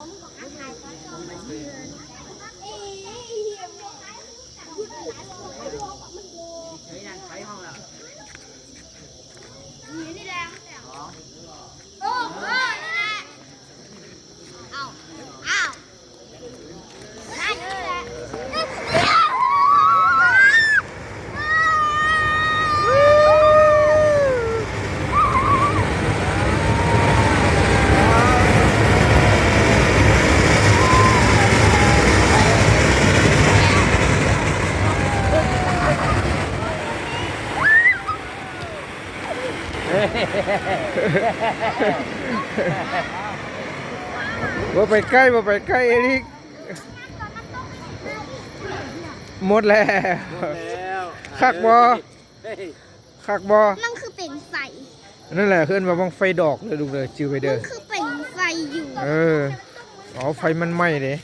นี่แหละ โอ้ เออ นี่แหละ เอา เอา ບໍ່ໄປໃກ້ ບໍ່ໄປໃກ້ ເອລິກ. ໝົດແລ້ວ. ໝົດແລ້ວ. ຄັກບໍ່? ເຮີ້ຍ ຄັກບໍ່? ມັນຄືເປັນໄຟ. ນັ້ນແຫຼະ ເອີ້ນວ່າບັ້ງໄຟດອກເດີລູກເດີ ຈື່ໄວ້ເດີ. ມັນຄືເປັນໄຟຢູ່. ເອີ ອໍ ໄຟມັນໄໝ້ເດ້.